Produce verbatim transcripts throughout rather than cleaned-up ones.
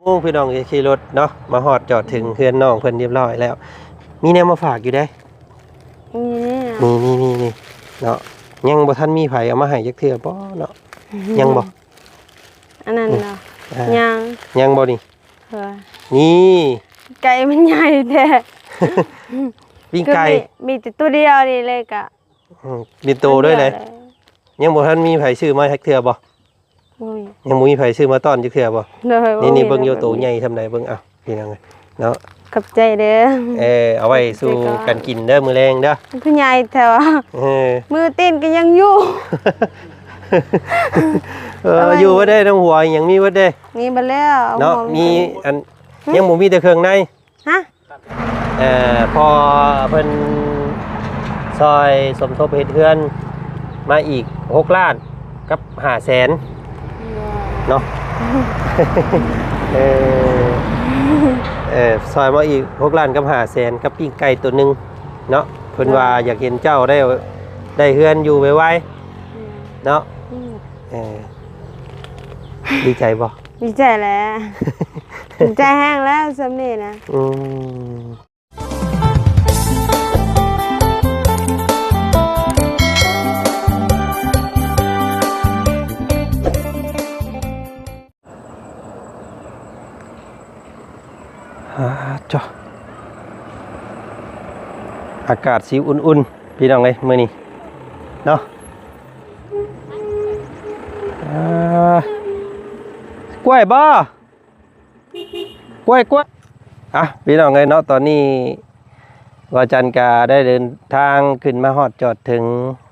โอ้ พี่น้องเอ้ย ขี่รถเนาะ มาฮอดจอดถึงเฮือนน้องเพิ่นเรียบร้อยแล้ว มีแนวมาฝากอยู่เด้ นี่ นี่ นี่ นี่ นี่เนาะ ยังบ่ทันมีไผเอามาให้จักเทื่อบ่เนาะ ยังบ่ อันนั้นเนาะ อ่า ยัง ยังบ่นี่ เออ นี่ ไก่มันใหญ่แท้ ปิ้งไก่ คือมี มีแต่ตัวเดียวนี่เลยกะ อืม มีโตด้วยเลย ตัวเดียวเลย ยังบ่ทันมีไผซื้อมาจักเทื่อบ่ บ่มี ยังบ่มีไผซื้อมาต้อนจักเทื่อบ่ โดย นี่ นี่ บ่มี เบิ่งโยโต บ่มี ใหญ่ส่ำใด เบิ่ง เอ้า พี่น้องเอ้ยเนาะ ขอบใจเด้อ เออ เอาไว้สู่ ขอบใจก่อน กันกินเด้อ มื้อแลงเด้อ มันคือใหญ่แท้วะ เออ มือตีนก็ยังอยู่ เออ เอาไว้ อยู่บ่ได้ น้ำหัวยังมีบ่ได้ มีบ่แล้ว เนาะ หัว มีอัน หึ ยังบ่มีแต่เครื่องใน ฮะ เอ่อ พอเพิ่นซอยสมทบเฮ็ดเฮือนมาอีกหกล้านกับห้าแสนเนาะ เออ เออ ซอยมาอีกหกล้านกับห้าแสนกับปิ้งไก่ตัวหนึ่งเนาะ เพิ่นว่าอยากเห็นเจ้าได้ ได้เฮือนอยู่ไวๆ เนาะ อืม เออ ดีใจบ่ ดีใจแหละ ดีใจแฮงแล้วส่ำนี้นะ อืม อ่า จ้ะ อากาศสิอุ่นๆ พี่น้องเอ้ย มื้อนี้เนาะ อ่า กล้วยบ่ กล้วย กล้วย อ่ะ พี่น้องเอ้ยเนาะ ตอนนี้บ่าวจันก็ได้เดินทางขึ้นมาฮอดจอดถึง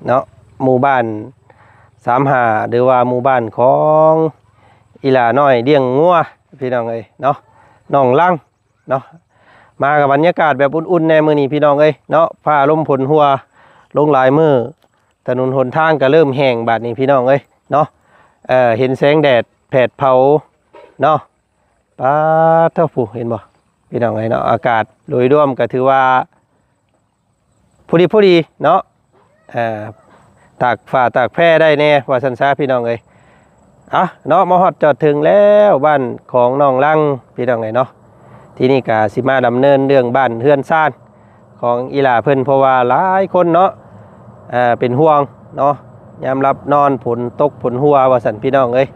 เนาะ หมู่บ้านสามห้า หรือว่าหมู่บ้านของอีหล่าน้อยเลี้ยงงัว พี่น้องเอ้ยเนาะ น้องลังเนาะ มากับบรรยากาศแบบอุ่นๆ แน่มื้อนี้พี่น้องเอ้ยเนาะ ฟ้าลมฝนหัวลงหลายมื้อ ถนนหนทางก็เริ่มแห้งบาดนี้พี่น้องเอ้ยเนาะ เอ่อ เห็นแสงแดดแผดเผาเนาะ ป๊าดเถาะ ผู้เห็นบ่ พี่น้องเอ้ยเนาะ อากาศโดยรวมก็ถือว่า พอดีพอดีเนาะ เอ่อ ตากผ้าตากแพรได้แน่ ว่าซั่นซะพี่น้องเอ้ย อ่ะเนาะ มาฮอดจอดถึงแล้วบ้านของน้องลัง พี่น้องเอ้ยเนาะ ที่นี่ก็สิมาดำเนินเรื่องบ้านเฮือนซานของอีหล่าเพิ่น เพราะว่าหลายคนเนาะ อ่า เป็นห่วงเนาะ ยามหลับนอนฝนตกฝนหัวว่าซั่นพี่น้องเอ้ย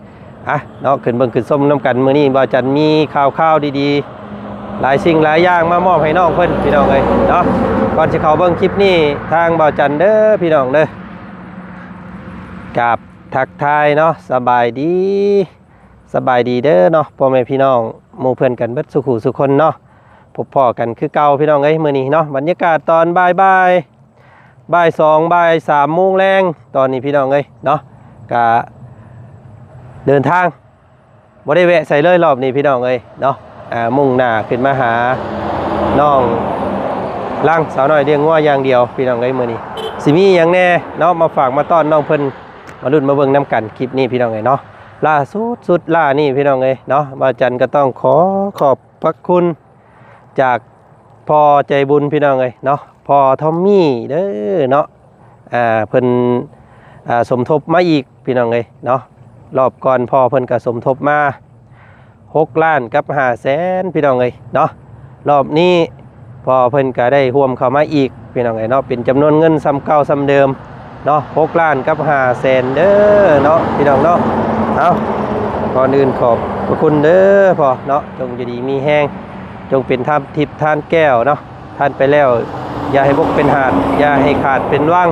อ่ะเนาะ ขึ้นเบิ่งขึ้นชมนำกัน มื้อนี้บ่าวจันมีข่าวๆ ดีๆ หลายสิ่งหลายอย่างมามอบให้น้องเพิ่นพี่น้องเอ้ยเนาะ ก่อนสิเข้าเบิ่งคลิปนี้ ทางบ่าวจันเด้อพี่น้องเด้อ กราบทักทายเนาะ สบายดี สบายดีเด้อเนาะ พ่อแม่พี่น้อง หมู่เพื่อนกันเบิดสู่คู่สู่คนเนาะ พบพ้อกันคือเก่าพี่น้องเอ้ย มื้อนี้เนาะ บรรยากาศตอนบ่ายๆ บ่ายสอง บ่ายสามโมงแลง ตอนนี้พี่น้องเอ้ยเนาะ ก็เดินทาง บ่ได้แวะใสเลยรอบนี้พี่น้องเอ้ยเนาะ อ่า มุ่งหน้าขึ้นมาหาน้องลังสาวน้อยเลี้ยงงัวอย่างเดียวพี่น้องเอ้ย มื้อนี้สิมีหยังแน่เนาะ มาฝากมาต้อนน้องเพิ่น มาลุ้นมาเบิ่งนำกันคลิปนี้พี่น้องเอ้ยเนาะ ล่าสุดสุดล่านี่พี่น้องเอ้ยเนาะ บ่าวจันก็ต้องขอขอบพระคุณจากพ่อใจบุญพี่น้องเอ้ยเนาะ พ่อทอมมี่เด้อเนาะ อ่า เพิ่น อ่า สมทบมาอีกพี่น้องเอ้ยเนาะ รอบก่อนพ่อเพิ่นก็สมทบมาหกล้านกับห้าแสนพี่น้องเอ้ยเนาะ รอบนี้พ่อเพิ่นก็ได้ร่วมเข้ามาอีกพี่น้องเอ้ยเนาะ เป็นจำนวนเงินส่ำเก่าส่ำเดิมเนาะ หกล้านกับห้าแสนเด้อเนาะพี่น้องเนาะ เอา ก่อนอื่นขอบพระคุณเด้อพ่อเนาะ จงอยู่ดีมีแฮง จงเป็นทานทิพย์ทานแก้วเนาะ ทานไปแล้ว อย่าให้บกเป็นหาด อย่าให้ขาดเป็นวัง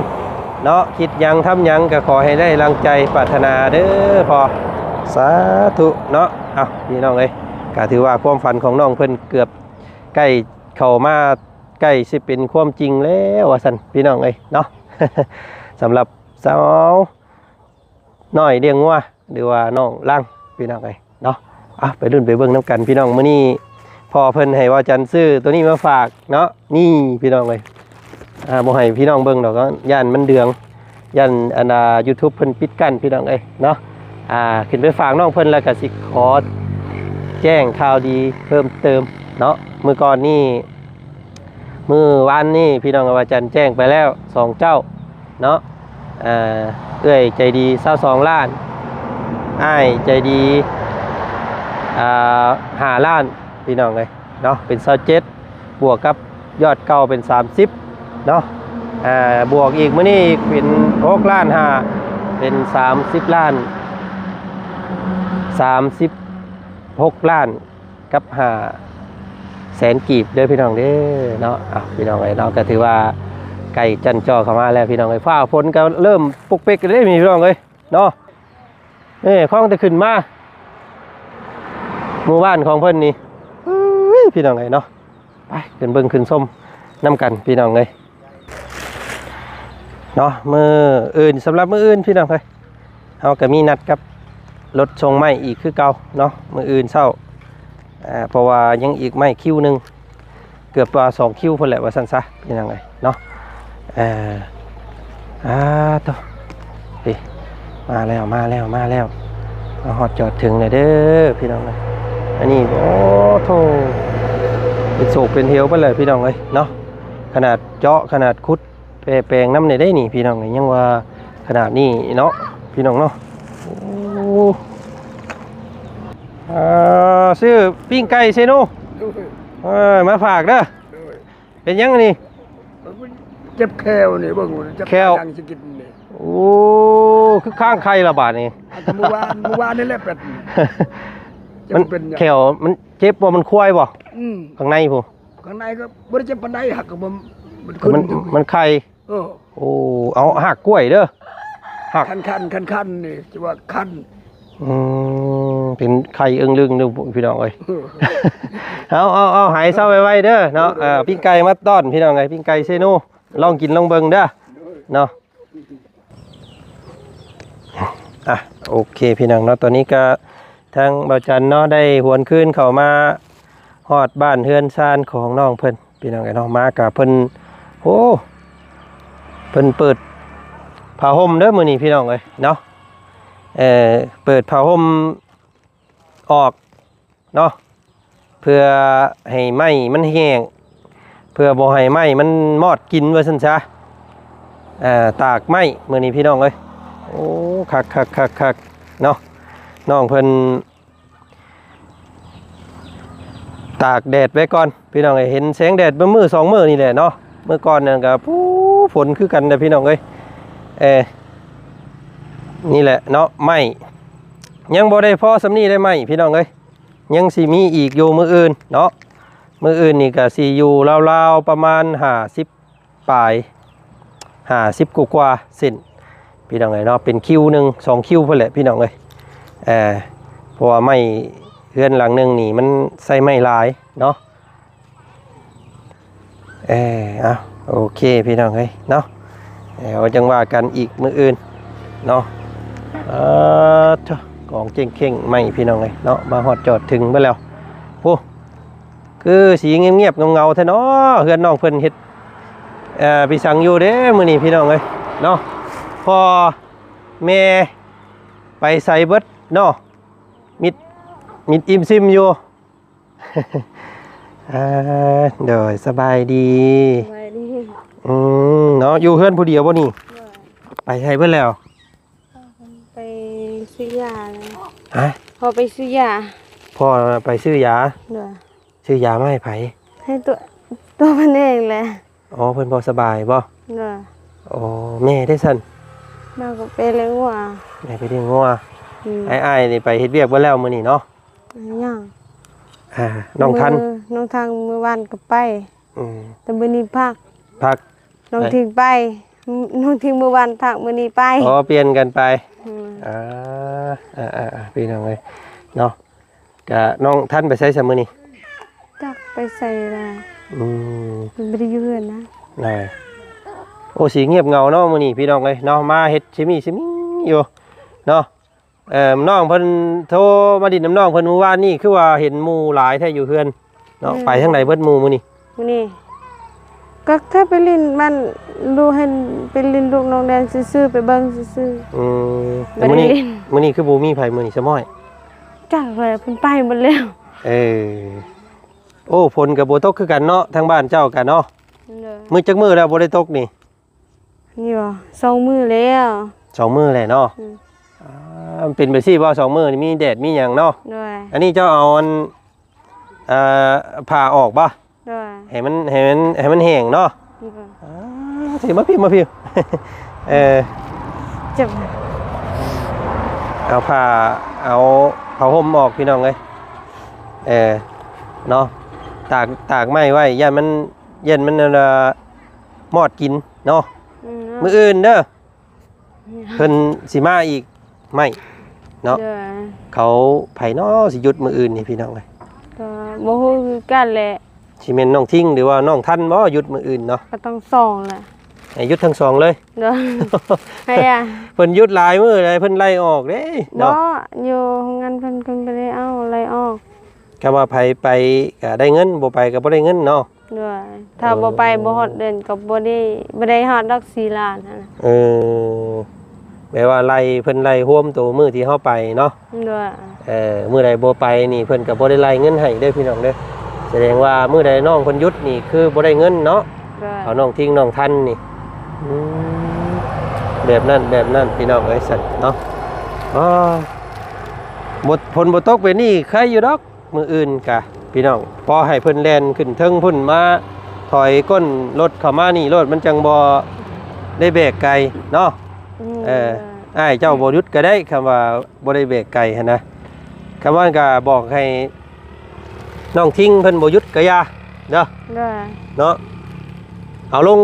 เนาะ คิดหยังทำหยังก็ขอให้ได้ดังใจปรารถนาเด้อพ่อ สาธุเนาะ เอาพี่น้องเอ้ย ก็ถือว่าความฝันของน้องเพิ่นเกือบใกล้เข้ามา ใกล้สิเป็นความจริงแล้วว่าซั่นพี่น้องเอ้ยเนาะ สำหรับสาวน้อยเลี้ยงงัว หรือว่าน้องลังพี่น้องเอ้ยเนาะ เอาไปลุ้นไปเบิ่งนำกันพี่น้อง มื้อนี้พ่อเพิ่นให้บ่าวจันซื้อตัวนี้มาฝากเนาะ นี่พี่น้องเอ้ย อ่า บ่ให้พี่น้องเบิ่งดอกเนาะ ย่านมันเดือง ย่านอันน่ะ YouTube เพิ่นปิดกั้นพี่น้องเอ้ยเนาะ อ่า ขึ้นไปฝากน้องเพิ่นแล้วก็สิขอแจ้งข่าวดีเพิ่มเติมเนาะ มื้อก่อนนี่ มื้อวานนี่พี่น้องบ่าวจันแจ้งไปแล้วสองเจ้าเนาะ อ่า เอื้อยใจดีซาวสองล้าน อ้ายใจดี อ่า ห้าล้าน พี่น้องเอ้ยเนาะ เป็นซาวเจ็ด บวกกับยอดเก่าเป็น สามสิบ เนาะ อ่า บวกอีกมื้อนี้อีกเป็น หกล้านห้า เป็น สามสิบล้าน สามสิบหกล้านกับห้าแสนกีบเด้อพี่น้องเด้อเนาะ อ่ะ พี่น้องเอ้ยเนาะ ก็ถือว่าใกล้จั่นจ่อเข้ามาแล้วพี่น้องเอ้ย ฟ้าฝนก็เริ่มปกเป๊กเลยพี่น้องเอ้ยเนาะ นี่คล้องแต่ขึ้นมาหมู่บ้านของเพิ่นนี่ เฮ้ย พี่น้องเอ้ยเนาะ ไปขึ้นเบิ่งขึ้นชมนำกันพี่น้องเอ้ยเนาะ มื้ออื่น สำหรับมื้ออื่นพี่น้องเอ้ย เฮาก็มีนัดกับรถส่งไม้อีกคือเก่าเนาะ มื้ออื่นเช้า อ่า เพราะว่ายังอีกไม้คิวหนึ่ง เกือบว่าสองคิวพุ้นแหละว่าซั่นซะพี่น้องเอ้ยเนาะ เอ่อ อ่า โต นี่ มาแล้ว มาแล้ว มาแล้ว มาฮอดจอดถึงแล้วเด้อพี่น้องเอ้ย อันนี้ โอ้โธ่ เป็นโศกเป็นเหวไปเลยพี่น้องเอ้ยเนาะ ขนาดเจาะ ขนาดขุด แปลงนำได้นี่พี่น้องเอ้ย ยังว่าขนาดนี้เนาะ พี่น้องเนาะ โอ้ อ่า ซื้อปิ้งไก่เซโน โดย เออ มาฝากเด้อ โดย เป็นหยังอันนี้ เจ็บแข้วนี่ เบิ่ง เจ็บ แข้ว ยังสิกินนี่ โอ้ คือข้างไข่ละบาดนี่ อ่ะ ก็เมื่อวาน เมื่อวานนี่แหละเป็ด มัน จะเป็นหยัง แข้วมันเจ็บบ่ มันควายบ่ อืม ข้างในพุ้น ข้างในก็บ่ได้เจ็บปานใด หักก็บ่ มันขึ้น มัน มันไข่ เออ โอ้ เอาหักกล้วยเด้อ หัก คันๆ คันๆ นี่ จะว่าคัน อืม เป็นไข่เอิงลึงเด้อพี่น้องเอ้ย เออ เอา เอา เอา หายเศร้าไวๆเด้อเนาะ เออ เออ ปิ้งไก่มาต้อนพี่น้องเอ้ย ปิ้งไก่เซโน ลองกินลองเบิ่งเด้อ เนาะ อ่ะ โอเคพี่น้องเนาะ ตอนนี้ก็ทางบ่าวจันเนาะ ได้หวนคืนเข้ามาฮอดบ้านเฮือนซานของน้องเพิ่น พี่น้องเอ้ยเนาะ มากับเพิ่น โอ้ เพิ่นเปิดผ้าห่มเด้อมื้อนี้พี่น้องเอ้ยเนาะ เอ่อ เปิดผ้าห่มออกเนาะ เพื่อให้ไม้มันแห้ง เพื่อบ่ให้ไม้มันมอดกินว่าซั่นซะ เอ่อ ตากไม้มื้อนี้พี่น้องเอ้ย โอ้ คักๆๆๆ เนาะ น้องเพิ่น ตากแดดไว้ก่อนพี่น้องเอ้ย เห็นแสงแดดเมื่อมื้อสองมื้อนี่แหละเนาะ เมื่อก่อนนั่นก็ ปู๊ ฝนคือกันนะพี่น้องเอ้ย เออ นี่แหละเนาะ ไม้ ยังบ่ได้พอส่ำนี้ได้ไม้พี่น้องเอ้ย ยังสิมีอีกอยู่มื้ออื่นเนาะ มื้ออื่นนี่ก็สิอยู่ราวๆประมาณห้าสิบ ปลาย ห้าสิบกว่าๆเซน พี่น้องเอ้ยเนาะ เป็นคิวหนึ่ง สองคิวพุ้นแหละพี่น้องเอ้ย เอ่อ เพราะว่าไม้เฮือนหลังหนึ่งนี่มันใช้ไม้หลายเนาะ เออ เอา โอเคพี่น้องเอ้ยเนาะ เดี๋ยวจั่งว่ากันอีกมื้ออื่นเนาะ เออ โถ่ กองเจ้งเข่งไม้พี่น้องเอ้ยเนาะ มาฮอดจอดถึงเบิดแล้ว โอ้ คือสีเงียบๆเงาๆแท้เนาะ เฮือนน้องเพิ่นเฮ็ด เอ่อ พิสังอยู่เด้มื้อนี้พี่น้องเอ้ยเนาะ พ่อแม่ไปไสเบิดเนาะ มิด มิดอิ่มซิมอยู่ อ่า โดย สบายดี สบายดี อืม เนาะ อยู่เฮือนผู้เดียวบ่นี่ โดย ไปไสเบิดแล้ว ไปซื้อยาเลย ฮะ พ่อไปซื้อยา พ่อไปซื้อยา โดย ซื้อยามาให้ไผ ให้ตัว ตัวเพิ่นเองแหละ อ๋อ เพิ่นบ่สบายบ่ โดย อ๋อ แม่เด้ซั่น แม่ก็ไปเลี้ยงวัว แม่ไปเลี้ยงงัว อืม อ้ายๆนี่ไปเฮ็ดเวียกเบิดแล้วมื้อนี้เนาะ ยัง อ่า น้องทัน มื้อ น้องทันมื้อวานก็ไป อืม แต่มื้อนี้พัก พัก น้อง เอ้ย ทิงไป น้องทิงมื้อวานพัก มื้อนี้ไป อ๋อ เปลี่ยนกันไป อืม อ่า อ่า อ่า อ่า พี่น้องเอ้ย เนาะ กะน้องทันไปไสซะมื้อนี้ จักไปไสล่ะ อืม มันบ่ได้อยู่เฮือนนะ ได้ โอ้ สีเงียบเหงาเนาะมื้อนี้พี่น้องเอ้ยเนาะ มาเฮ็ดชิมี่ชิมี่อยู่เนาะ เอ่อ น้องเพิ่นโทรมาดินนำน้องเพิ่นมื้อวานนี่ คือว่าเห็นหมู่หลายแท้อยู่เฮือนเนาะ อืม ไปทางใดเบิดหมู่มื้อนี้ มื้อนี้ ก็แค่ไปเล่นบ้านลูก ให้ไปเล่นลูกน้องแดนซื่อๆ ไปเบิ่งซื่อๆ อืม แต่มื้อนี้ บ่ได้เล่น มื้อนี้คือบ่มีไผมื้อนี้ สะม้อย จักเลย เพิ่นไปหมดแล้ว เออ โอ้ ฝนก็บ่ตกคือกันเนาะ ทางบ้านเจ้าก็เนาะ โดย มื้อจักมื้อแล้วบ่ได้ตกนี่ นี่บ่ สองมื้อแล้ว สองมื้อแล้วเนาะ อืม อ่า มันเป็นไปสิบ่ สองมื้อนี่มีแดดมีหยังเนาะ โดย อันนี้เจ้าเอาอัน เอ่อ ผ้าออกบ่ โดย ให้มัน ให้มัน ให้มันแห้งเนาะ โดย อ่า ถือมาพี่ มาพี่ เออ เจ็บ เอาผ้า เอาผ้าห่มออกพี่น้องเอ้ย เออ เนาะ ตาก ตากไม้ไว้ ย่านมัน ย่านมัน เอ่อ มอดกินเนาะ อืม มื้ออื่นเด้อ เพิ่นสิมาอีกไหมเนาะ โดย เขาไผเนาะสิหยุดมื้ออื่นนี่พี่น้องเอ้ย ก็บ่ฮู้คือกันแหละ สิแม่นน้องทิงหรือว่าน้องทันบ่หยุดมื้ออื่นเนาะ ก็ต้องสองแหละ ให้หยุดทั้งสองเลย โดย ให้อะ เพิ่นหยุดหลายมื้อเลย เพิ่นไล่ออกเด้เนาะ บ่ อยู่โรงงานเพิ่น เพิ่นบ่ได้เอาไล่ออก ก็ว่าไผไปก็ได้เงิน บ่ไปก็บ่ได้เงินเนาะ โดย ถ้าบ่ไป เออ บ่ฮอดเดือนก็บ่ได้ บ่ได้ฮอดดอกสี่ล้านหั้นน่ะ เออ แปลว่าไล่ เพิ่นไล่รวมตัวมื้อที่เฮาไปเนาะ โดย เออ มื้อใดบ่ไปนี่เพิ่นก็บ่ได้ไล่เงินให้เด้อพี่น้องเด้อ แสดงว่ามื้อใดน้องเพิ่นหยุดนี่คือบ่ได้เงินเนาะ โดย เอาน้องทิงน้องทันนี่ อืม แบบนั้น แบบนั้นพี่น้องเอ้ย ซั่นเนาะ อ้อ บ่ ฝนบ่ตกแบบนี้ใครอยู่ดอก มื้ออื่นกะพี่น้อง พอให้เพิ่นแล่นขึ้นเทิงพุ้นมา ถอยก้นรถเข้ามานี่โลด มันจังบ่ได้แบกไกลเนาะ อืม เออ อ้ายเจ้าบ่หยุดก็ได้ คำว่าบ่ได้แบกไกลหั้นนะ คำว่าก็บอกให้น้องทิงเพิ่นบ่หยุดก็อย่าเด้อ โดย เนาะ เอาลง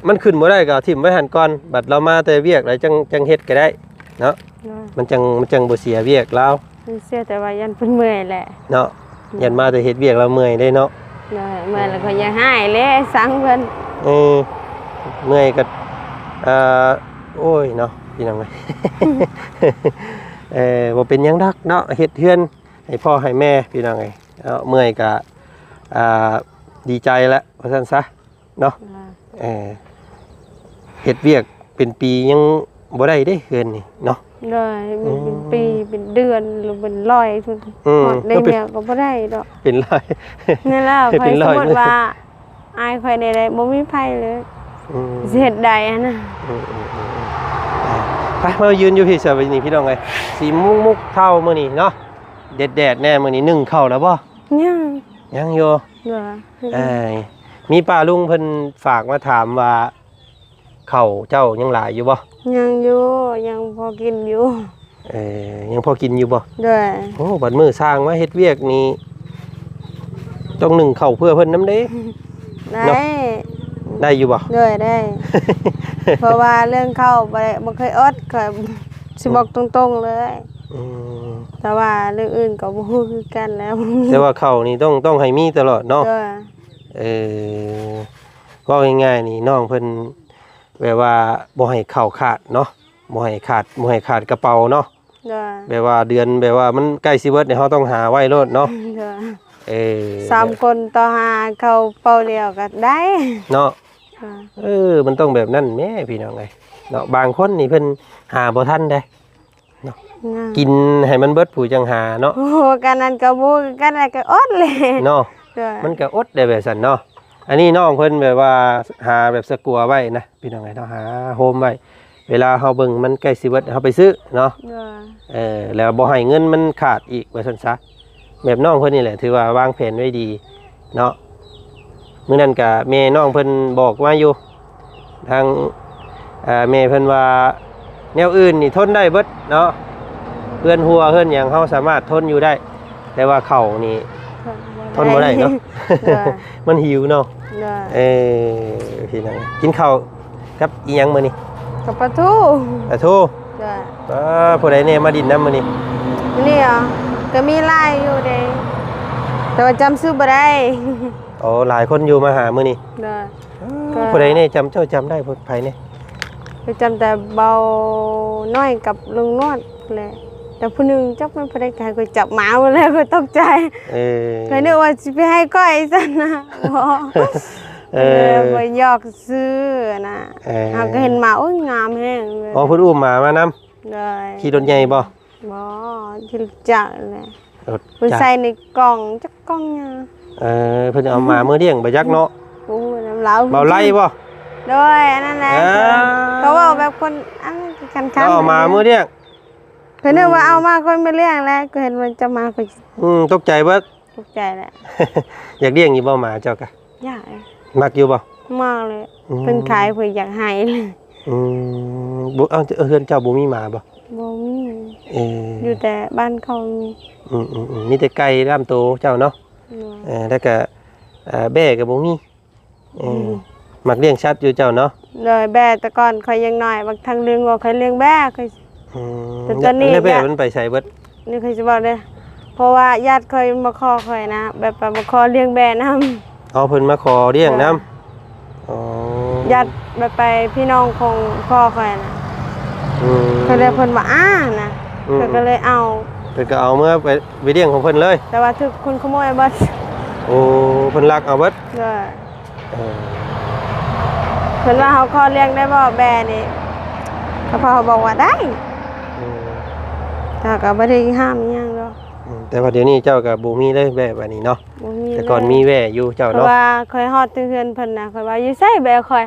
มันขึ้นบ่ได้ก็เอาถิ่มไว้หั่นก่อน บัดเรามาแต่เวียกแล้วจัง จังเฮ็ดก็ได้เนาะ โดย มันจัง มันจังบ่เสียเวียกลาว มันเสียแต่ว่าย่านเพิ่นเมื่อยแหละ เนาะ ย่านมาแต่เฮ็ดเวียกแล้วเมื่อยเด้เนาะ โดย เมื่อยแล้วก็อยากหายแหละ สั่งเพิ่น เออ เมื่อยก็ เอ่อ โอ้ยเนาะ พี่น้องเอ้ย เออ บ่เป็นหยังดอกเนาะ เฮ็ดเฮือนให้พ่อให้แม่พี่น้องเอ้ย เนาะ เมื่อยก็ อ่า ดีใจแล้ว ว่าซั่นซะ เนาะ อ่า เออ เฮ็ดเวียกเป็นปียังบ่ได้เด้เฮือนนี่เนาะ ได้ มันเป็น อืม ปีเป็นเดือนหรือเป็นร้อยพุ้น อืม ฮอดได้ ก็เป็น เมียก็บ่ได้ดอก เป็นร้อย นั่นแหละ เฮ็ดเป็นร้อย ไผสมมุติว่า อายข่อยได้ ได้บ่มีไผเลย อืม สิเฮ็ดได้หั้นน่ะ อืม อืม อืม อืม อ่า ไป มายืนอยู่พี้ซะ บัดนี้พี่น้องเอ้ย สีมุกๆ เท่ามื้อนี้เนาะ แดดๆ แน่มื้อนี้ นึ่งข้าวแล้วบ่ ยัง ยังอยู่ เหลือ เอ้ย มีป้าลุงเพิ่นฝากมาถามว่า ข้าวเจ้ายังหลายอยู่บ่ ยังอยู่ ยังพอกินอยู่ เออ ยังพอกินอยู่บ่ โดย โอ้ บัดมื้อสร้างมาเฮ็ดเวียกนี่ ต้องนึ่งข้าวเพื่อเพิ่นนำเด้ ได้ เนาะ ได้อยู่บ่ โดย ได้ เพราะว่าเรื่องข้าวบ่ได้ บ่เคยอด ข้อยสิบอกตรงๆ เลย อืม แต่ว่าเรื่องอื่นก็บ่ฮู้คือกันแล้ว แต่ว่าข้าวนี่ต้อง ต้องให้มีตลอดเนาะ โดย เออ เว้าง่ายๆ นี่น้องเพิ่นแบบว่าบ่ให้ข้าวขาดเนาะ บ่ให้ขาด บ่ให้ขาดกระเป๋าเนาะ โดย แบบว่าเดือนแบบว่ามันใกล้สิเบิดนี่ เฮาต้องหาไว้โลดเนาะ โดย เออ สามคนต่อห้า ข้าวเป๋าเดียวก็ได้ เนาะ โดย เออ มันต้องแบบนั้นแหมพี่น้องเอ้ย เนาะ บางคนนี่เพิ่นหาบ่ทันเด้ เนาะ ง่าย กินให้มันเบิดผู้จั่งหาเนาะ โอ้ กันนั้นก็บ่คือกัน แล้วก็อดเลย เนาะ โดย มันก็อดได้แบบซั่นเนาะ อันนี้น้องเพิ่นแบบว่าหาแบบสะกัวไว้นะ พี่น้องเอ้ยเนาะ หาโฮมไว้ เวลาเฮาเบิ่งมันใกล้สิเบิด เฮาไปซื้อเนาะ โดย เออ แล้วบ่ให้เงินมันขาดอีก ว่าซั่นซะ แบบน้องเพิ่นนี่แหละ ถือว่าวางแผนไว้ดีเนาะ มื้อนั้นก็แม่น้องเพิ่นบอกมาอยู่ ทาง เอ่อ แม่เพิ่นว่า แนวอื่นนี่ทนได้เบิดเนาะ เฮือนหัวเฮือนหยังเฮาสามารถทนอยู่ได้ แต่ว่าข้าวนี่ทนบ่ได้เนาะ โดย มันหิวเนาะ โดย เออ พี่น้อง กินข้าวกับอีหยังมื้อนี้ กับปลาทู ปลาทู โดย อ่า ผู้ใดแน่มาดินนำมื้อนี้ มื้อนี้เหรอ ก็มีหลายอยู่เด้ แต่ว่าจำชื่อบ่ได้ โอ้ หลายคนอยู่มาหามื้อนี้ โดย อ่า ก็ ผู้ใดแน่จำ เจ้าจำได้ผู้ไผแน่ ก็จำแต่เบาน้อยกับลุงนวดแหละ แต่ผู้หนึ่งจักแม่นผู้ใด ก็ให้ข้อยจับหมาหมดแล้ว ข้อยตกใจ เออ ข้อยนึกว่าสิไปให้ข้อยซั่นนะ บ่ เออ เออ ข้อยหยอกซื่อนะ เออ เฮาก็เห็นหมา โอ้ย งามแฮงเลย อ๋อ เพิ่นอุ้มหมามานำ โดย ขี่รถใหญ่บ่ บ่ ขี่รถจักรแหละ รถจักร เพิ่นใส่ในกล่อง จักกล่องหยัง เออ เพิ่นเอาหมามื้อเลี้ยงไปจักเนาะ โอ้ย น้ำลาว เบาไล่บ่ โดย อันนั้นแหละ อ่า เขาเว้าแบบคน อันนั้นคันๆ เอาหมามื้อเลี้ยง พิ่นนึกว่าเอามาค่อยมาเลี้ยงแล้ว ก็เห็นว่าจะมาค่อย อืม ตกใจเบิด ตกใจแหละ อยากเลี้ยงอยู่บ่หมาเจ้ากะ อยาก มักอยู่บ่ มากเลย อืม เพิ่นขายเพิ่นอยากให้เลย อืม บ่ เอ้า เฮือนเจ้าบ่มีหมาบ่ บ่มี เออ อยู่แต่บ้านเขามี อืมๆๆ มีแต่ไก่สามโตเจ้าเนาะ เนาะ เออ แล้วก็ เอ่อ แบ้ก็บ่มี เออ อืม มักเลี้ยงสัตว์อยู่เจ้าเนาะ โดย แบ้แต่ก่อนข้อยยังน้อย บักทั้งเลี้ยงวัวข้อยเลี้ยงแบ้ข้อย อืม แต่ตอนนี้ แล้วแบ้ ย่า มันไปไสเบิด นี่ข้อยสิบอกเด้อ เพราะว่าญาติข้อยมาขอข้อยนะ แบบว่ามาขอเลี้ยงแบ้นำ อ๋อ เพิ่นมาขอเลี้ยงนำ เออ อ๋อ ญาติแบบไปพี่น้องของพ่อข้อยนะ อืม ก็เลยเพิ่นว่า อ้า นะ อืม ข้อยก็เลยเอา เพิ่นก็เอาเมือไป ไปเลี้ยงของเพิ่นเลย แต่ว่าถูกคนขโมยเบิด โอ้ เพิ่นลักเอาเบิด โดย เออ เพิ่นว่าเขาขอเลี้ยงได้บ่แบ้นี่ ก็พ่อบอกว่าได้ อืม แต่ก็บ่ได้ห้ามอิหยังดอก อืม แต่ว่าเดี๋ยวนี้เจ้าก็บ่มีเลยแบ้บัดนี้เนาะ บ่มี แต่ก่อน เลย มีแบ้อยู่เจ้าเนาะ เพราะว่าข้อยฮอดถึงเฮือนเพิ่นนะ ข้อยว่า อยู่ไสแบ้ข้อย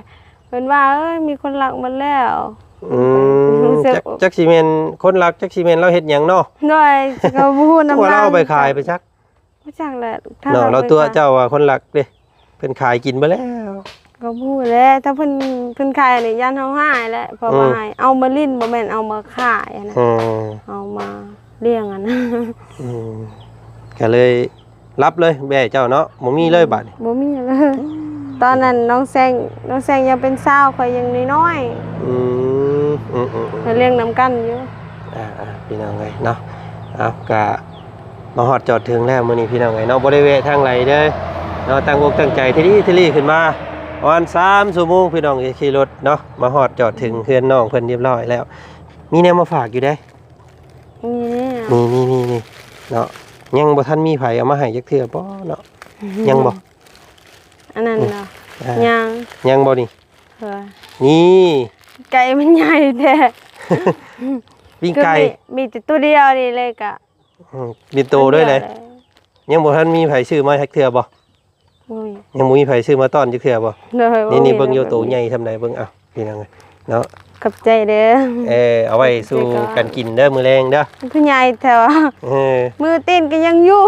เพิ่นว่า เอ้ย มีคนลักหมดแล้ว อืม รู้สึก จัก จักสิแม่นคนลัก จักสิแม่นลาวเฮ็ดหยังเนาะ โดย ก็บ่ฮู้นำ ว่าลาวเอาไปขายไปจัก บ่จักแหละ ถ้า เนาะ ลาว ลาวตัว ไปขาย เจ้าว่าคนลักเด้ เพิ่นขายกินเบิดแล้ว ก็บ่ฮู้แหละ ถ้าเพิ่น เพิ่นขายนี่ย่านเฮาหายแหละ เพราะว่า อืม หาย เอามาลิ้น บ่แม่นเอามาขายอะนะ อืม เอามาเลี้ยงอะนะ อืม ก็เลยลับเลยแบ้เจ้าเนาะ บ่มีเลยบัดนี้ บ่มีเลย ตอนนั้นน้องแซง น้องแซงยังเป็นสาว ข้อยยังน้อยๆ อืม อืมๆๆ ก็เลี้ยงนำกันอยู่ อ่าๆ พี่น้องเอ้ยเนาะ เอา ก็มาฮอดจอดถึงแล้วมื้อนี้พี่น้องเอ้ยเนาะ บ่ได้แวะทางใดเด้อเนาะ ตั้งอกตั้งใจที่ดีที่ดีขึ้นมาประมาณสามชั่วโมงพี่น้องเอ้ย ขี่รถเนาะ มาฮอดจอดถึงเฮือนน้องเพิ่นเรียบร้อยแล้ว มีแนวมาฝากอยู่เด้ มีแนว นี่ๆๆๆ เนาะ ยังบ่ทันมีไผเอามาให้จักเทื่อบ่เนาะ ยังบ่ อันนั้นเนาะ อ่า ยัง ยังบ่นี่ เออ นี่ ไก่มันใหญ่แท้ ปิ้งไก่ คือมี มีแต่ตัวเดียวนี่เลยกะ อืม มีโตด้วยเลย ตัวเดียวเลย ยังบ่ทันมีไผซื้อมาจักเทื่อบ่ บ่มี ยังบ่มีไผซื้อมาต้อนจักเทื่อบ่ โดย นี่ นี่ บ่มี เบิ่งอยู่ โตใหญ่ส่ำใด เบิ่ง เอ้า พี่น้องเอ้ยเนาะ ขอบใจเด้อ เออ เอาไว้สู่กันกินเด้อ มื้อแลงเด้อ คือใหญ่แท้วะ เออ มือตีนก็ยังอยู่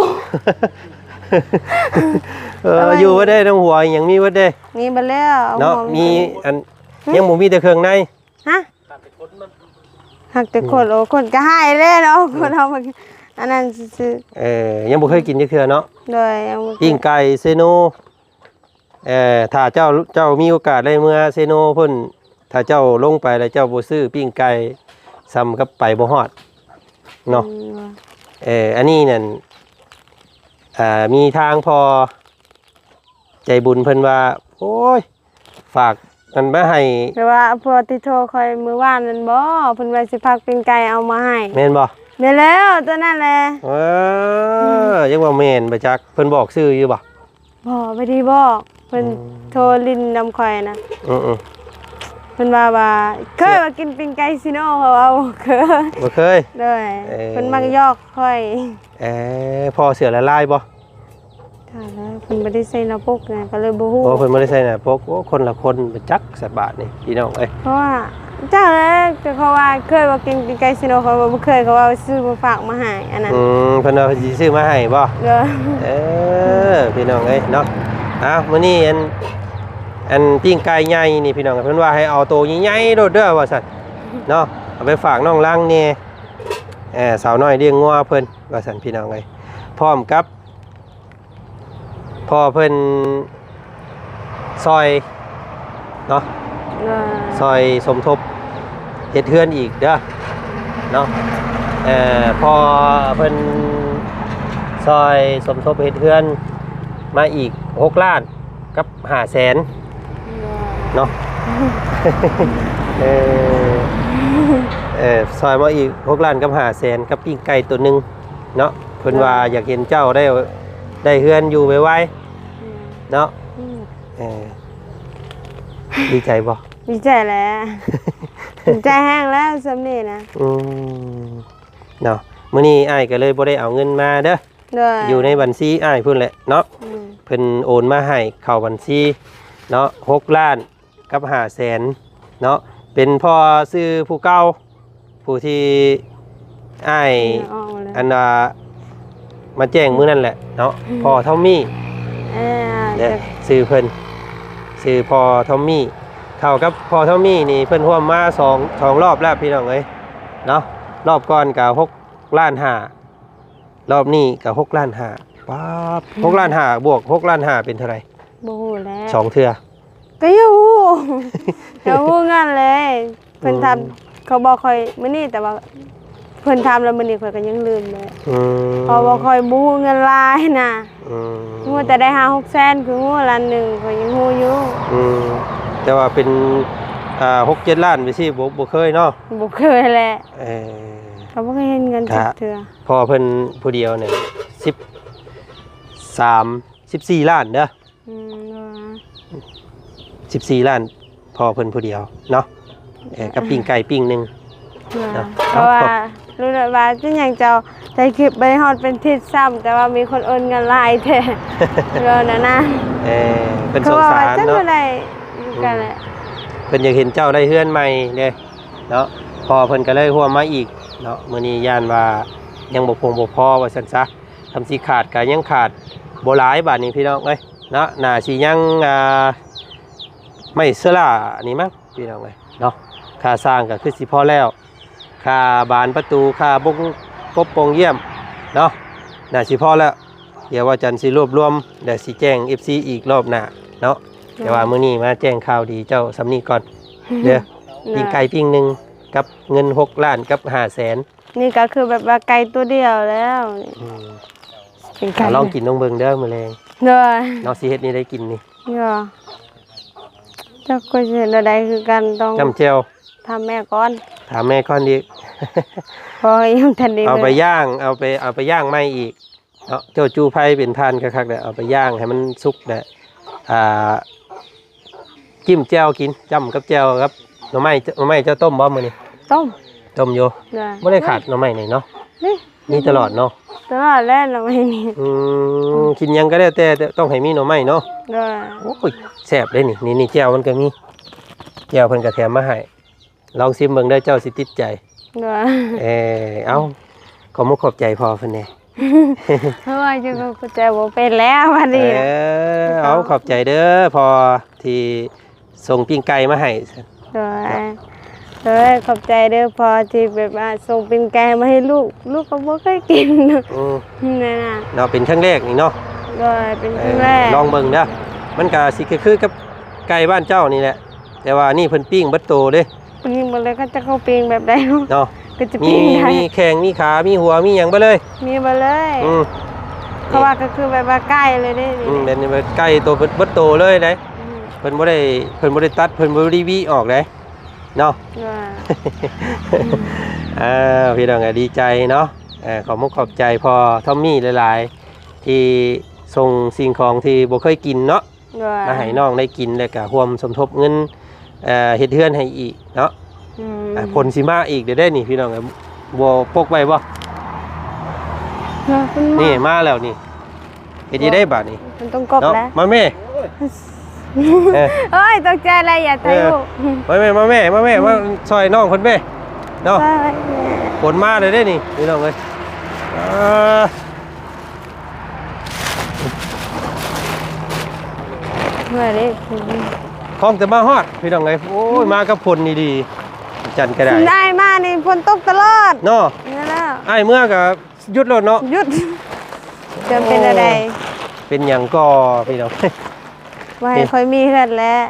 เออ เอาไว้ อยู่บ่ได้ น้ำหัวยังมีบ่ได้ มีบ่แล้ว เนาะ หัว มีอัน หึ ยังบ่มีแต่เครื่องใน ฮะ หักแต่ขน โอ้ ขนก็หายแล้วเนาะ ขนเอามา อันนั้นซื่อๆ เออ ยังบ่เคยกินจักเทื่อเนาะ โดย ยังบ่เคย ปิ้งไก่เซโน เออ ถ้าเจ้า เจ้ามีโอกาสได้เมือเซโนพุ้น ถ้าเจ้าลงไปแล้วเจ้าบ่ซื้อปิ้งไก่ ส่ำกับไปบ่ฮอดเนาะ อืม เออ อันนี้นั่น อ่า มีทางพ่อใจบุญเพิ่นว่า โอ้ย ฝากอันมาให้ แต่ว่าพวกที่โทรคอยมื้อวานนั่นบ่ เพิ่นว่าสิฝากปิ้งไก่เอามาให้ แม่นบ่ แม่นแล้ว ตัวนั้นแหละ เออ ยังว่าแม่นบ่จัก เพิ่นบอกชื่ออยู่บ่ บ่ บ่ได้บอก เพิ่น อืม โทรลิ้นนำข่อยนะ อือๆ เพิ่นว่า ว่า เคยว่ากินปิ้งไก่ซิโน่ เขาว่าบ่เคย บ่เคย โดย เออ เพิ่นมักหยอกข่อย เออ พ่อเสือละลายบ่ ถ้าแล้วเพิ่นบ่ได้ใส่หน้าปกไง ก็เลยบ่ฮู้ โอ้ เพิ่นบ่ได้ใส่หน้าปก โอ้ คนละคน บ่จักสะบาดนี่ พี่น้องเอ้ย เพราะว่า จักแล้ว แต่เขาว่าเคยว่ากินปิ้งไก่ซิโน่ เขาว่าบ่เคย เขาว่าซื้อมาฝากมาให้ อันนั้น อืม เพิ่นว่าเพิ่นสิซื้อมาให้บ่ โดย เออ พี่น้องเอ้ยเนาะ เอ้า มื้อนี้อัน อันปิ้งไก่ใหญ่นี่พี่น้อง เพิ่นว่าให้เอาโตใหญ่ๆโลดเด้อว่าซั่นเนาะ เอาไปฝากน้องลังแหน่ เออ สาวน้อยเลี้ยงงัวเพิ่นว่าซั่นพี่น้องเอ้ย พร้อมกับ พ่อเพิ่นซอยเนาะ เออ ซอยสมทบเฮ็ดเฮือนอีกเด้อเนาะ เอ่อ พ่อเพิ่นซอยสมทบเฮ็ดเฮือนมาอีกหกล้านกับห้าแสนเนาะ เออ เออ ซอยมาอีกหกล้านกับห้าแสนกับปิ้งไก่ตัวหนึ่งเนาะ เพิ่นว่าอยากเห็นเจ้าได้ ได้เฮือนอยู่ไวๆ อืม เนาะ อืม เออ ดีใจบ่ ดีใจแหละ ดีใจแฮงแล้วส่ำนี้นะ อืม เนาะ มื้อนี้อ้ายก็เลยบ่ได้เอาเงินมาเด้อ โดย อยู่ในบัญชีอ้ายพุ้นแหละเนาะ อืม เพิ่นโอนมาให้เข้าบัญชีเนาะ หกล้านกับห้าแสนเนาะ เป็นพ่อชื่อผู้เก่า ผู้ที่ อ้าย ออกมาเลย อันว่ามาแจ้งมื้อนั่นแหละเนาะ อืม พ่อทอมมี่ เออ เด้อ จะ ชื่อเพิ่น ชื่อพ่อทอมมี่ เข้ากับพ่อทอมมี่นี่เพิ่นร่วมมาสองสองรอบแล้วพี่น้องเอ้ยเนาะ รอบก่อนก็หกล้านห้า รอบนี้ก็หกล้านห้า ป๊าบ หกล้านห้า บวก หกล้านห้า เป็นเท่าไหร่ บ่ฮู้แล้ว สองเทื่อ ก็อยู่ ก็ฮู้เงินเลย เพิ่นถาม อืม เขาบอกคอยมื้อนี้แต่ว่า เพิ่นถามแล้วมื้อนี้ข้อยก็ยังลืมเลย อืม เพราะว่าข้อยบ่ฮู้เงินลายนะ อืม ฮู้แต่ได้ห้าหกแสน คือฮู้ล้านหนึ่งข้อยยังฮู้อยู่ อืม แต่ว่าเป็นอ่าหกเจ็ดล้านไปสิบ่บ่เคยเนาะ บ่เคยแหละ เออ ก็บ่เคยเห็นเงิน กะ จักเทื่อ พ่อเพิ่นผู้เดียวเนี่ยสิบสาม สิบสี่ล้านเด้อ อืม สิบสี่ล้าน พ่อเพิ่นผู้เดียวเนาะ เออ กับปิ้งไก่ปิ้งหนึ่ง ว่า เนาะ เพราะว่ารู้แล้วว่าเป็นหยังเจ้าถ่ายคลิปไปฮอดเป็นทิศซ้ำ แต่ว่ามีคนโอนเงินหลายแท้ เรื่องนั้นนะ เออ เป็นสงสาร เขาว่าจัง เนาะ บ่ได้กันแหละ เพิ่นอยากเห็นเจ้าได้เฮือนใหม่เด้เนาะ พ่อเพิ่นก็เลยร่วมมาอีกเนาะ มื้อนี้ย่านว่ายังบ่พงบ่พอว่าซั่นซะ ทำสิขาดก็ยังขาดบ่หลายบาดนี้พี่น้องเอ้ยเนาะ น่าสิยังอ่า ไม้เสื้อล่านี่มั้งพี่น้องเอ้ยเนาะ ค่าสร้างก็คือสิพอแล้ว ค่าบานประตู ค่าบงกบปงเยี่ยมเนาะ น่าสิพอแล้ว เดี๋ยวว่าจันทร์สิรวบรวม เดี๋ยวสิแจ้ง เอฟซี อีกรอบหน้าเนาะ แต่ว่ามื้อนี้มาแจ้งข่าวดีเจ้าส่ำนี้ก่อน เด้อ ปิ้งไก่ปิ้งหนึ่งกับเงินหกล้านกับห้าแสน นี่ก็คือแบบว่าไก่ตัวเดียวแล้ว อืม เป็นไก่ อ่ะลองกินลองเบิ่งเด้อมื้อแลง เด้อ เนาะ สิเฮ็ดนี่ได้กินนี่ เด้อ เจ้าก็สิเฮ็ดอะไรคือกันต้อง จ้ำแจ่ว ถามแม่ก่อน ถามแม่ก่อนอีก เพราะยังทันได้ เอาไป มื้อ ย่าง เอาไป เอาไปย่างใหม่อีกเนาะ เจ้าจูไฟเป็นถ่านคักๆเด้อ เอาไปย่างให้มันสุกเด้อ อ่า จิ้มแจ่วกิน จ้ำกับแจ่วครับ หน่อไม้ หน่อไม้เจ้าต้มบ่มื้อนี้ ต้ม ต้มอยู่ เด้อ บ่ได้ขาดหน่อไม้นี่เนาะ นี่ มีตลอดเนาะ ตลอดแล้วหน่อไม้นี่ อืม กินหยังก็แล้วแต่ แต่ต้องให้มีหน่อไม้เนาะ เด้อ โอ้ย แซ่บเด้นี่ นี่ นี่แจ่วมันก็มี แจ่วเพิ่นก็แถมมาให้ ลองชิมเบิ่งเด้อ เจ้าสิติดใจ เด้อ เออ เอ้า ขอบมุกขอบใจพ่อเพิ่นแหน่ เพราะว่าจะก็ใจบ่เป็นแล้ววัน เอ นี้ อ เอาขอบใจเด้อพ่อที่ส่งปิ้งไก่มาให้ เด้อ เด้อ ขอบใจเด้อพ่อที่แบบว่าส่งปิ้งไก่มาให้ลูก ลูกก็บ่เคยกิน อืม นั่นน่ะ เนาะ เป็นครั้งแรกนี่เนาะ เด้อ เป็นครั้งแรก เออ ลองเบิ่งเด้อ มันก็สิคือๆกับไก่บ้านเจ้านี่แหละ แต่ว่านี่เพิ่นปิ้งเบิดโตเด้ ปิ้งหมดเลย เขาจะเข้าปิ้งแบบใด เนาะ ก็จะ มี ปิ้งได้ มีแข้ง มีขา มีหัว มีหยังไปเลย มีหมดเลย อืม เพราะว่าก็คือแบบว่าไก่เลยเด้ อืม เป็นไก่โตเบิดโตเลยเด้ อืม เพิ่นบ่ได้ เพิ่นบ่ได้ตัด เพิ่นบ่ได้หวีออกเด้ เนาะ ว่า เออ พี่น้องก็ดีใจเนาะ เออ ขอบมุกขอบใจพ่อทอมมี่หลายๆ ที่ส่งสิ่งของที่บ่เคยกินเนาะ ว่า มาให้น้องได้กิน แล้วก็ร่วมสมทบเงิน เอ่อ เฮ็ดเฮือนให้อีกเนาะ อืม อ่ะ ฝนสิมาอีกเด้อเด้นี่พี่น้อง บ่ปกไว้บ่ เนาะคุณหมอ นี่มาแล้วนี่ เฮ็ดจั่งใด๋บาดนี้ มันต้องกบ เนาะ แล้ว มาแม่ เออ เอ้ย ตกใจอะไร อย่าถ่ายรูป มาแม่ มาแม่ มาแม่ มาซอยน้องเพิ่นแม่ เนาะ ใช่ ฝนมาเลยเด้นี่พี่น้องเอ้ย อ่า เมื่อเด้ ของแต่มาฮอดพี่น้องเอ้ย โอ้ย มากับฝนนี่ดี จันก็ได้ ได้มานี่ฝนตกตลอด เนาะ นั่นแหละ อ้ายเมื่อก็หยุดแล้วเนาะ หยุด จนเป็นอะไร เป็นหยังก็พี่น้อง ว่าให้ค่อยมีเฮือนแล้ว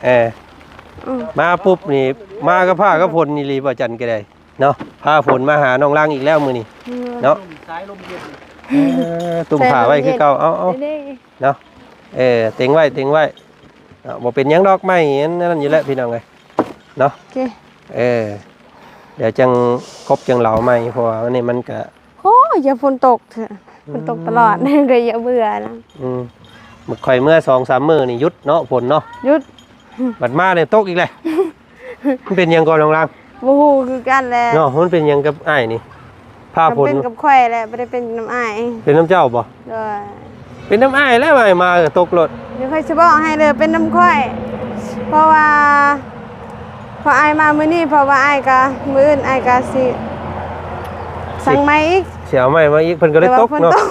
เออ อืม มาปุ๊บนี่ มากับผ้ากับฝนนี่ลีบ่จันก็ได้ เนาะ พาฝนมาหาน้องลังอีกแล้วมื้อนี้ เนาะ สายลมเย็น เออ ตุ้มผ้าไว้คือเก่า เอา เอา นี่ เนาะ เออ เต็งไว้ เต็งไว้ เนาะ บ่เป็นหยังดอกไม้อันนั้นอยู่แล้วพี่น้องเอ้ย เนาะ โอเค เออ เดี๋ยวจังกบจังเหลาใหม่ เพราะว่าอันนี้มันก็ โอ้ย อย่าฝนตกเถอะ ฝนตกตลอด ก็อย่าเบื่อนะ อืม มื้อข่อยเมื่อสองสามมื้อนี่หยุดเนาะ ฝนเนาะ หยุด บัดมาเนี่ยตกอีกแล้ว มันเป็นหยังก่อนน้องลัง บ่ฮู้คือกันแหละ เนาะ มันเป็นหยังกับอ้ายนี่ ผ้าฝน มันเป็นกับข่อยแหละ บ่ได้เป็นน้ำอ้าย เป็นน้ำเจ้าบ่ โดย เป็นน้ำอ้ายแล้วอ้ายมาก็ตกรถ เดี๋ยวค่อยสิบอกให้เด้อ เป็นน้ำข่อย เพราะว่า เพราะอ้ายมามื้อนี้ เพราะว่าอ้ายก็ มื้ออื่นอ้ายก็สิ สั่งไม้อีก สิเอาไม้มาอีก เพิ่นก็เลย แต่ว่า ตก เพิ่น เนาะ ตก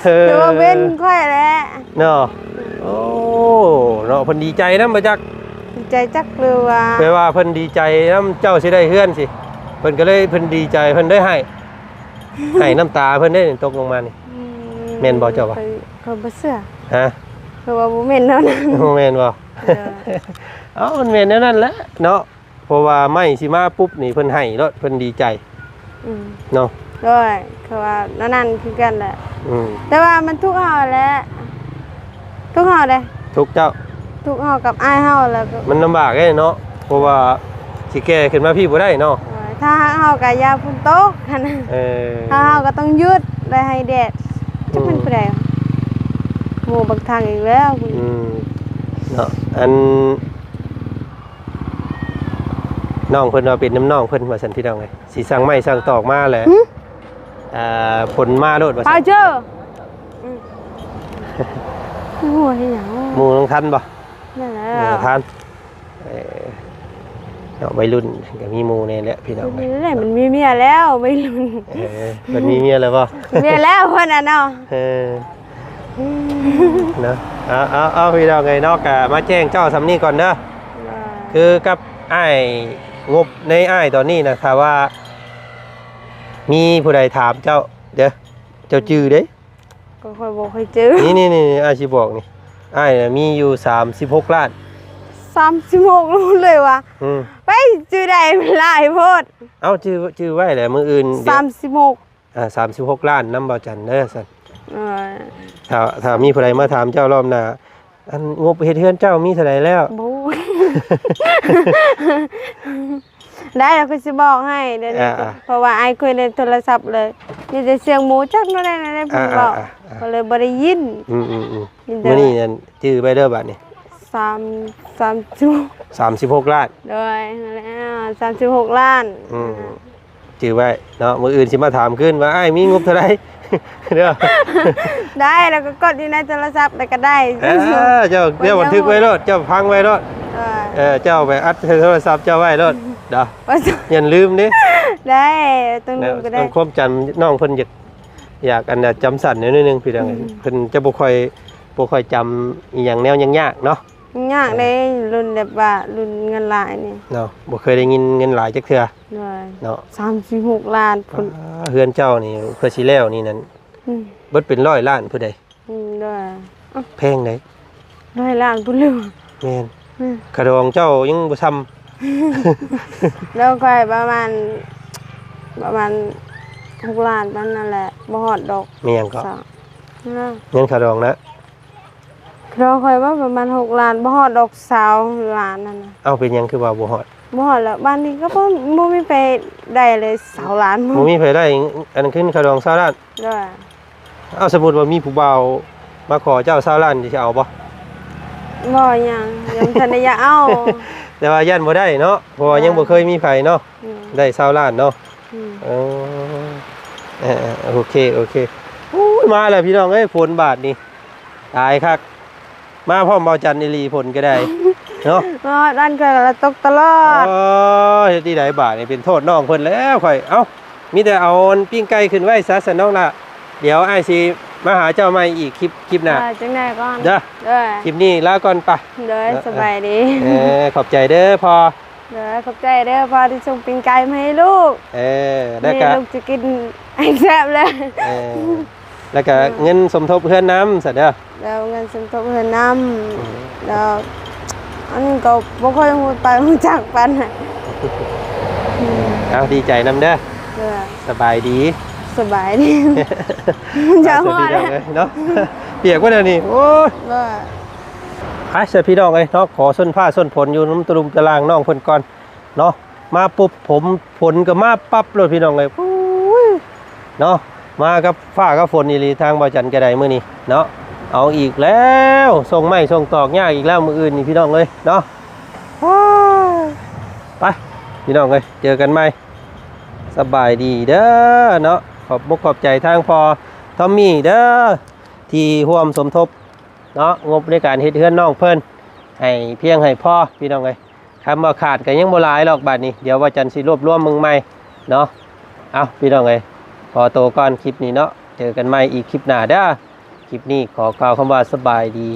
เออ แต่ว่าเว้นค่อยแหละ เนาะ โอ้ เนาะ เพิ่นดีใจนำบ่จัก ดีใจจักหรือว่า แปลว่าเพิ่นดีใจนำเจ้าสิได้เฮือนสิ เพิ่นก็เลย เพิ่นดีใจ เพิ่นได้ให้ ให้น้ำตาเพิ่นได้ตกลงมานี่ อืม แม่นบ่เจ้าว่า ข้อย ข้อยบ่เชื่อ ฮะ ข้อยว่าบ่แม่นแนวนั้น บ่แม่นบ่ เออ เอ้า มันแม่นแนวนั้นแหละเนาะ เพราะว่าไม้สิมาปุ๊บนี่เพิ่นให้โลด เพิ่นดีใจ อืม เนาะ โดย คือว่าแนวนั้นคือกันแหละ อืม แต่ว่ามันทุกข์เฮาแหละ ทุกข์เฮาเด้ ทุกข์เจ้า ทุกข์เฮากับอ้ายเฮา แล้วก็ มันลำบากเด้เนาะ เพราะว่าสิแก่ขึ้นมาพี้บ่ได้เนาะ โดย ถ้าหากเฮาก็อย่าฝนตกหั้นนะ เออ ถ้าเฮาก็ต้องหยุด แล้วให้แดด จักแม่น อืม ผู้ใด หมู่บักทางอีกแล้ว อืม เนาะ อัน น้องเพิ่นว่าเป็นน้ำน้องเพิ่นว่าซั่นพี่น้องเอ้ย สิสั่งไม้สั่งตอกมาแหละ หึ อ่า ฝนมาโลดว่าซั่น ปาเจอ อืม โอ้ย หยัง หมู่น้องทันบ่ นั่นแหละ หมู่ทัน เออ เนาะ วัยรุ่นก็มีหมู่แน่แหละพี่น้องเอ้ย นี่แหละมันมีเมียแล้ววัยรุ่น เออ เพิ่นมีเมียแล้วบ่ เมียแล้วเพิ่นน่ะเนาะ เออ เนาะ เอา เอา เอา พี่น้องเอ้ยเนาะ ก็มาแจ้งเจ้าส่ำนี้ก่อนเด้อ ว่า คือกับอ้ายงบในอ้ายตอนนี้นะ ถ้าว่ามีผู้ใดถามเจ้าเด้อ เจ้าจื่อเด้ ก็ข้อยบ่เคยจื่อ นี่ นี่ นี่ อ้ายสิบอกนี่ อ้ายน่ะมีอยู่สามสิบหกล้าน สามสิบหกล้านเลยว่ะ อืม ไปจื่อได้มันหลายโพด เอ้า จื่อ จื่อไว้แหละ มื้ออื่นเดี๋ยว สามสิบหก อ่า สามสิบหกล้านนำบ่าวจันเด้อซั่น เออ ถ้า ถ้ามีผู้ใดมาถามเจ้ารอบหน้า อันงบเฮ็ดเฮือนเจ้ามีเท่าใดแล้ว บ่ ได้แล้วก็สิบอกให้เดี๋ยวนี้ อ่าๆ เพราะว่าอ้ายเคยเล่นโทรศัพท์เลย มีแต่เสียงหมูจักแนวใดแนวใดเพิ่นบอก อ่าๆๆๆ ก็เลยบ่ได้ยิน อืมๆๆ นี่เด้อ มื้อนี้นั่นจื่อไว้เด้อบัดนี้ สาม สามสิบ สามสิบหกล้าน โดย แล้ว สามสิบหกล้าน อืม จื่อไว้เนาะ มื้ออื่นสิมาถามคืนว่า อ้ายมีงบเท่าใด เด้อ ได้ แล้วก็กดอยู่ในโทรศัพท์แล้วก็ได้ เออ เจ้า เจ้าบันทึกไว้โลด เจ้าพังไว้โลด เออ เออ เจ้าไปอัดใส่โทรศัพท์เจ้าไว้โลด เด้อ ว่าจะ อย่าลืมเด้ ได้ ต้องลืมก็ได้ ความจำน้องเพิ่นอยาก อยากอันน่ะจำสั้นนิดนึงพี่น้อง อืม เพิ่นจะบ่ค่อย บ่ค่อยจำอีหยังแนวยากๆเนาะ ยากเด้ รุ่นแบบว่ารุ่นเงินหลายนี่ เนาะ บ่เคยได้ยินเงินหลายจักเทื่อ โดย เนาะ สามสิบหกล้านพุ้น อ่า เฮือนเจ้านี่เพื่อสิแล้วนี่นั่น อืม เบิดเป็นร้อยล้านพุ้นเด้ อืม โดย แพงเด้ ร้อยล้านพุ้นเลย แม่น อืม ค่าดองเจ้ายังบ่ส่ำ แล้วข้อยประมาณ ประมาณหกล้านปานนั้นแหละ บ่ฮอดดอก มีหยังก็ สอง นะ เงินค่าดองนะ ดองข้อยว่าประมาณหกล้าน บ่ฮอดดอก ซาวล้านนั่นน่ะ เอ้า เป็นหยังคือว่าบ่ฮอด บ่ฮอดแล้ว บ้านนี้ก็บ่ บ่มีไผได้เลย ซาวล้าน บ่มีไผได้ อันนั้นคือค่าดอง ซาวล้าน โดย เอ้า สมมุติว่ามีผู้บ่าวมาขอเจ้า ซาวล้าน สิเอาบ่ บ่หยัง ยังทันได้อยากเอา แต่ว่าย่านบ่ได้เนาะ เพราะว่ายังบ่เคยมีไผเนาะ อืม ได้ ซาวล้านเนาะ อืม เออ เออ โอเค โอเค โอ้ย มาแล้วพี่น้องเอ้ย ฝนบาดนี่ ตายคัก มาพร้อมบ่าวจันอีหลี ฝนก็ได้ เนาะ มาฮอดบ้านข้อยก็ตกตลอด อ๋อ เฮ็ดที่ใดบาดนี่ เป็นโทษน้องเพิ่นแล้วข้อย เอ้า มีแต่เอาอันปิ้งไก่ขึ้นไว้ซะ ซั่นน้องล่ะ เดี๋ยวอ้ายสิมาหาเจ้าใหม่อีกคลิป คลิปหน้า เออ จังใดก่อน เด้อ เด้อ คลิปนี้ลาก่อนปะ เด้อ เออ สบายดี เออ ขอบใจเด้อพ่อ เด้อ ขอบใจเด้อพ่อที่ส่งปิ้งไก่มาให้ลูก เออ แล้วก็ นี่ลูกจะกินให้แซ่บเลย เออ แล้วก็ อืม เงินสมทบเฮือนนำซะเด้อ แล้วเงินสมทบเฮือนนำ อืม แล้วอันนี้ก็บ่ค่อยฮู้ไปฮู้จักปานใด อืม เอาดีใจนำเด้อ เด้อ สบายดี สบายดี จะฮอดแล้ว เนาะ เปียกบ่เดี๋ยวนี้ โอ้ย เด้อ ไปซะพี่น้องเอ้ยเนาะ ขอส้นผ้าส้นผลอยู่นำตะลุมตะลางน้องเพิ่นก่อนเนาะ มาปุ๊บผม ฝนก็มาปั๊บเลยพี่น้องเอ้ย โอ้ย เนาะ มากับฟ้ากับฝนอีหลี ทางบ่าวจันก็ได้มื้อนี้เนาะ เอาอีกแล้ว ส่งไม้ส่งตอกยากอีกแล้วมื้ออื่นนี่พี่น้องเอ้ยเนาะ ไป พี่น้องเอ้ย เจอกันใหม่ สบายดีเด้อเนาะ ขอบอกขอบใจทางพ่อทอมมี่เด้อ ที่ร่วมสมทบเนาะ งบในการเฮ็ดเฮือนน้องเพิ่น ให้เพียงให้พอพี่น้องเอ้ย คำว่าขาดก็ยังบ่หลายหรอก บาดนี้ เดี๋ยวบ่าวจันสิรวบรวมเบิ่งใหม่เนาะ เอาพี่น้องเอ้ย ขอตัวก่อนคลิปนี้เนาะ เจอกันใหม่อีกคลิปหน้าเด้อ คลิปนี้ขอกล่าวคำว่าสบายดี